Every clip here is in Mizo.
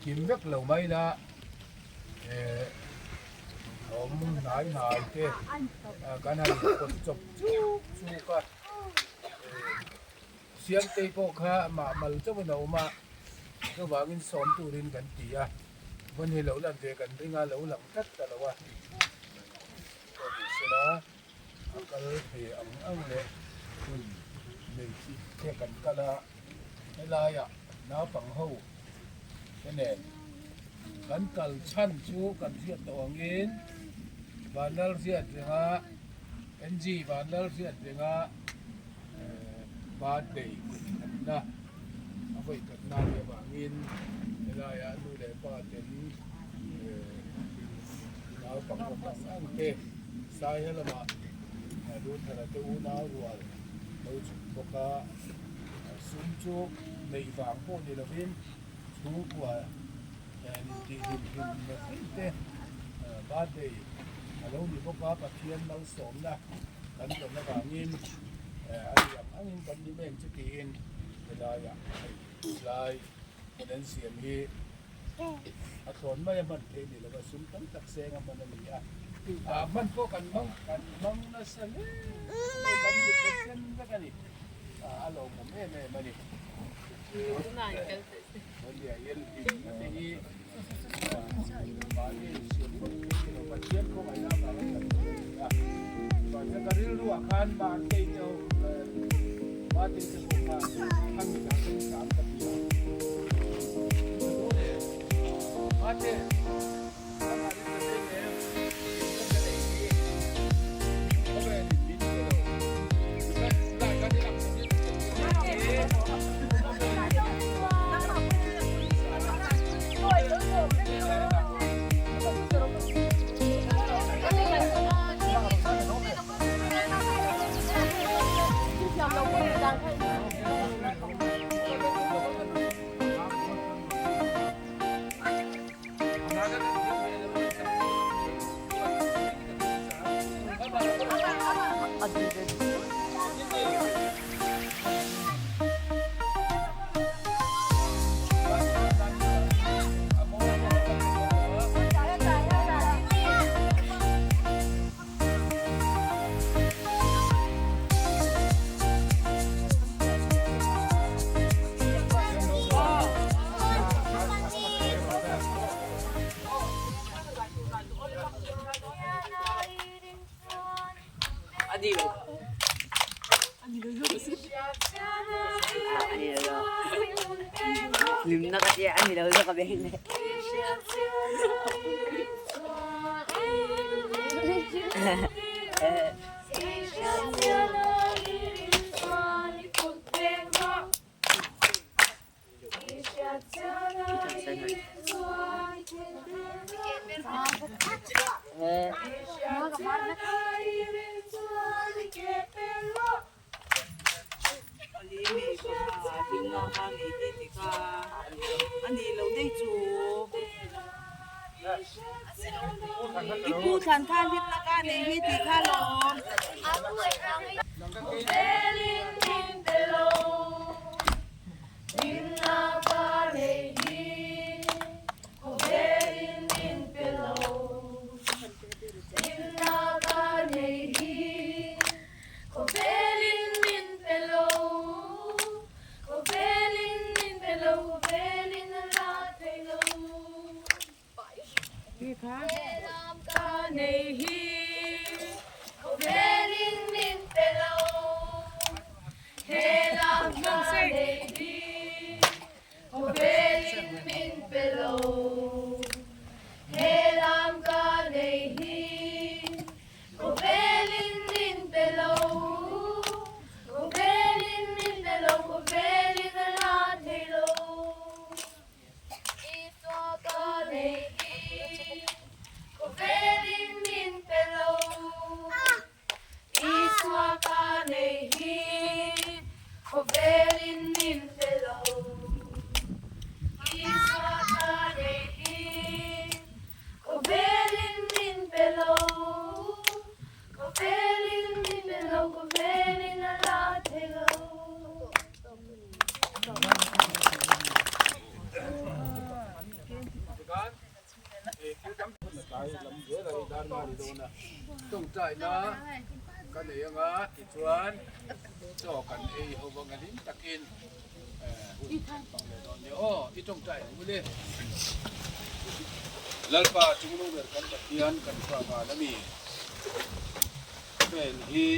Kim vek lo mai la eh awm hnai hnai te kan han pawt chawp chuk chuk a eh Siamtei pawh kha amah mal chauhin a awm a chuvangin sawm turin kan ti a vawn hi lo lan ve kan ring a lo lang tlat ta lo a pawh ni sela a kal thei ang ang leh hun nei chi te kan kal a helaiah naupang ho te nen kan kal chhan chu kan hriat tawh angin Vanlalhriat renga NG Vanlalhriat renga birthday kum khatna a vawi khatna nih avangin helaiah nu leh pa ten naupang awm ang ang te Saiha lamah Luthara te unau rual lo chhuk bawk a, sum chu neih vang pawh ni lovin chhungkua nen intih hlim hlim na thleng te birthday a lo ni bawk a, Pathian malsawmna kan dawn avangin a ni ang angin kan ni mek chu tiin helaiah hei lai hun an siam hi A thlawn mai a hman theih ni lova sum tam tak seng a hman a ni a. Ah hman pawh kan hmang kan hmang nasa hle mai kan mit a sen vek a ni. Ah a lawmawm em em a ni. Nia hian hlimna te hi mahni insiam ngawt theih ni lo Pathian khawngaihna avanga kan hmu a ni a. Chuan ka rilruah khan Mantei te ho Mantei te pawh kha a mitah chuan tlan ka ti a. Mate, amah hi ka hre em? Ka ka nei hi. Khawvel in min pe lo. Lai ka ni lang sa ni. Hlimna ka tia a ni lo zawk a beng le. thil tam tak a tlai lam zel a hei dar nga ni dawn a tawngtaina ka nei anga tichuan chaw kan ei ho vang a hlim takin hun kan hmang leh dawn nia aw i tawngtai ang ule Lalpa chungnung ber kan Pathian kan hruai van a mi vel hi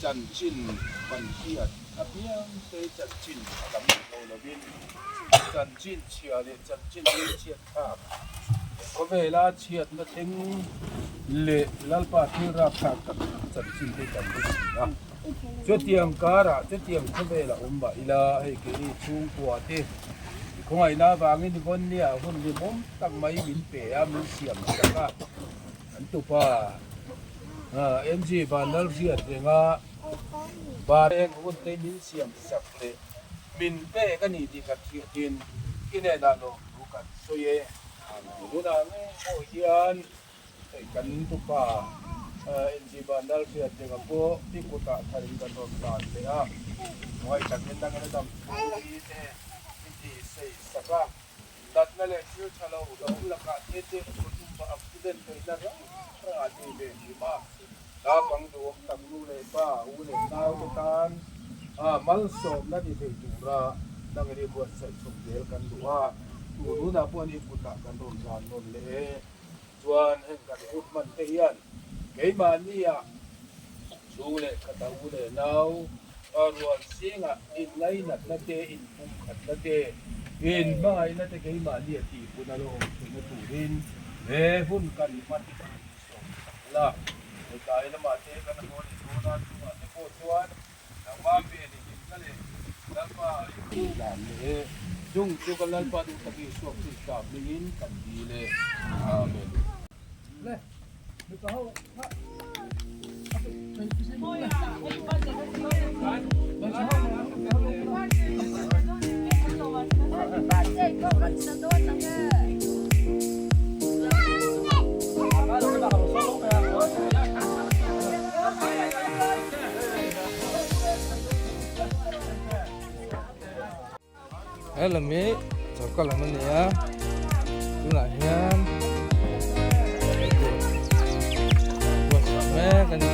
chanchin kan hriat apiang te chanchin a lam ni lo lovin chanchin chhia leh chanchin hmeichhiat thlak khawvela chhiatna thleng leh Lalpa thil rapthlak tak tak chanchin te kan hre si a. Chutiang karah chutiang khawvel a awm mah ila hei keini chhungkua te i khawngaihna avangin i vawnnia hun hlimawm tak mai min pe a min siam sak a. An tupa MG Vanlalhriat renga bar eng hun te min siam sak leh min pek a ni tih kan hriatin i hnenah lawmthu kan sawi e. Tunah ngei pawh hian hei kan tupa MG Vanlalhriat renga pawh i kutah tharin kan rawn tan leh a, ngaihtakin nangin a dam thu i te i ti sei sak a. Natna leh thil tha lo a awm lakah te te kutumba accident theihna rang rangah te ve hlim a, naupang duhawm tak nu leh pa, u leh nau te tan malsawmna ni thei tura nangin i buatsaih chhawk zel kan duh a, tun hunah pawh ni kutah kan rawn zan nawn leh e. Chuan heng kan hun hman te hian keimahnia chhung leh khata u leh nau rual zingah inlainatna te, inpumkhatna te, inhmangaihna te keimahnia tihpun a lo awm theihna turin he hun kan hman hi kan insawm sak la. Tlai lamah te kan haw leh dawn a, chungah te pawh chuan Nangmah ve ni hlimna leh Lalpa i dan leh chung chu ka Lalpa duh tak Isua Krista hmingin kan dil e. Amen. Le, mipa ho kha He lam hi choka lam a ni a tunah hian eitur buatsaih mek a ni.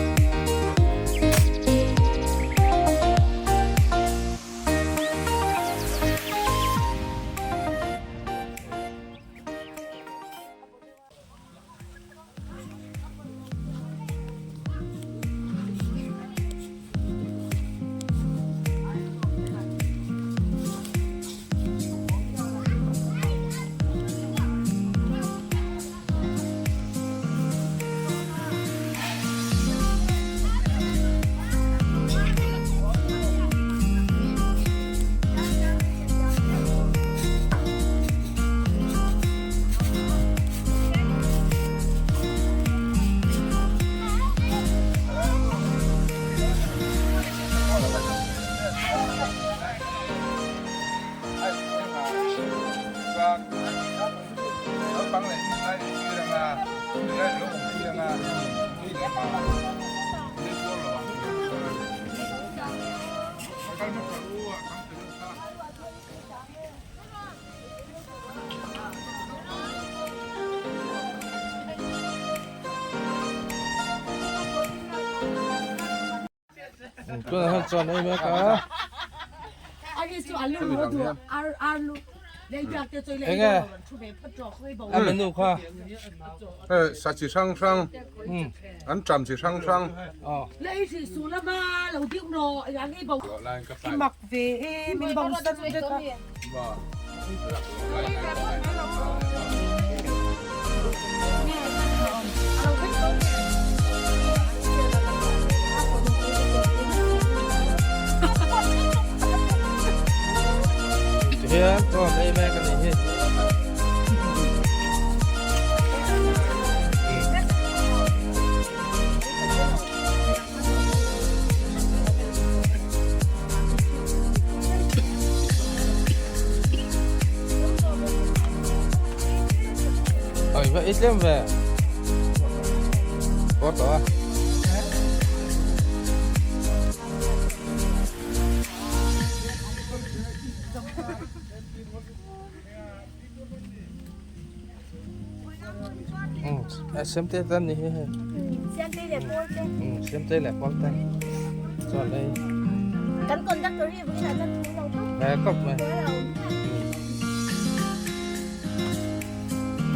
Tunah hian chuan ei mek a. Enge a menu kha. Hei sa chi hrang hrang an ṭam chi hrang hrang. Tihian chaw an ei mek a nih hi. Oi va ít lem ve. Có to. Siamte tan ni hi hei. Siamte leh Pawlte. Siamte leh Pawlte. Chuan hei. Kan conductor hi vawiinah chuan thu lo khawp. He khawp mai.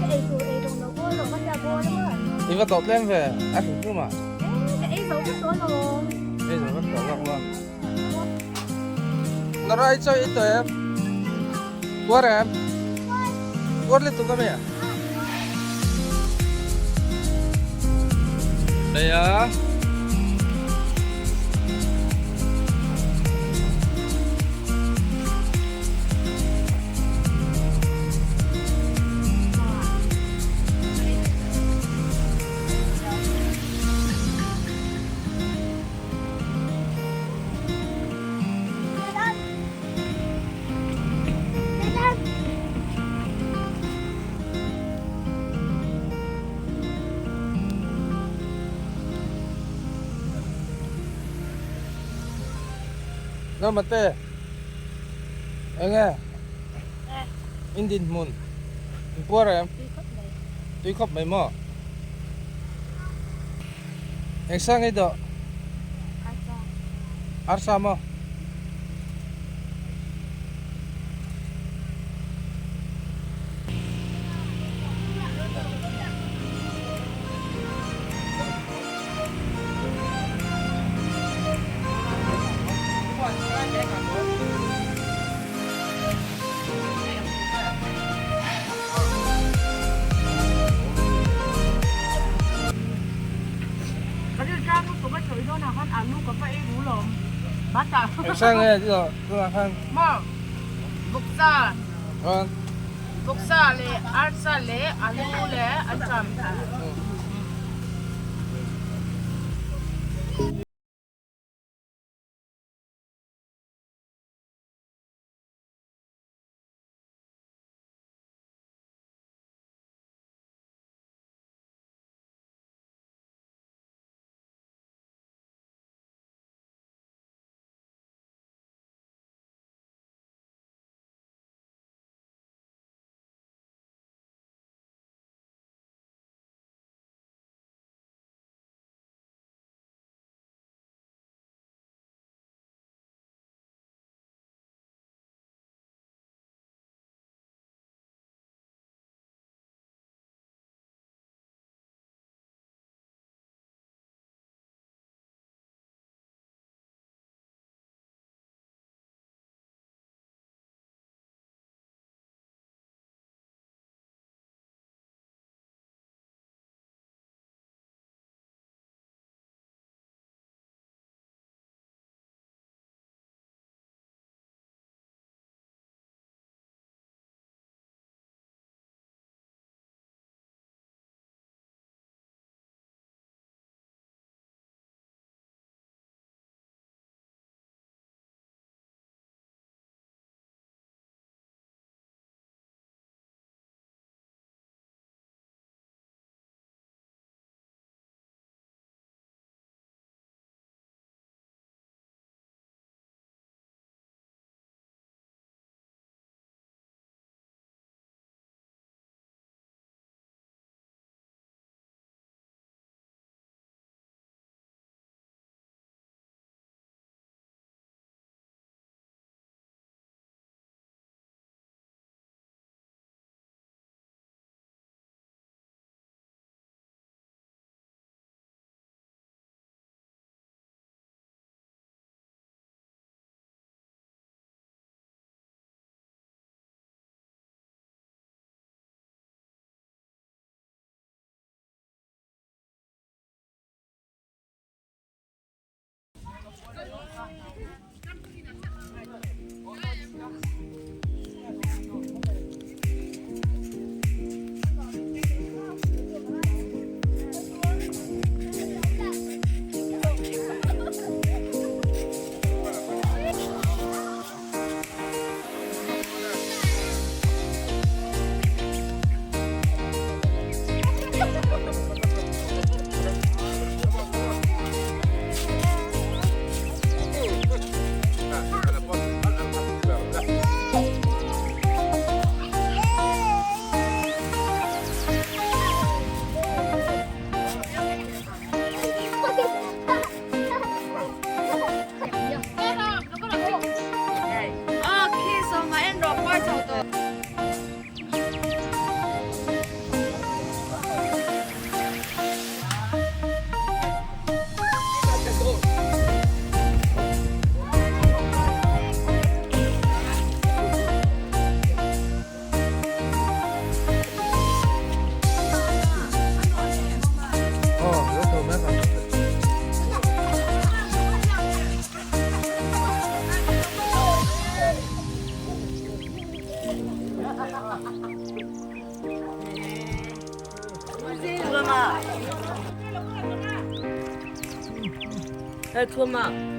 Ka ei tur ei tawh lo bawl lo ka tia bawl a. I va tawh tlem ve a hrim hrim a. Ka ei zo vek tawh lo. Ei zo vek tawh lo. Narai chaw i tawh em? Puar em? Puar lutuk a mi? Đây á. Namate enge in dinhmun in puar em tui khawp mai maw eng sang ei dawh Arsa maw? Sang nge ti lo tunah khan Maw vawksa Chuan vawksa leh arsa leh alu leh anṭam. Hei thuama.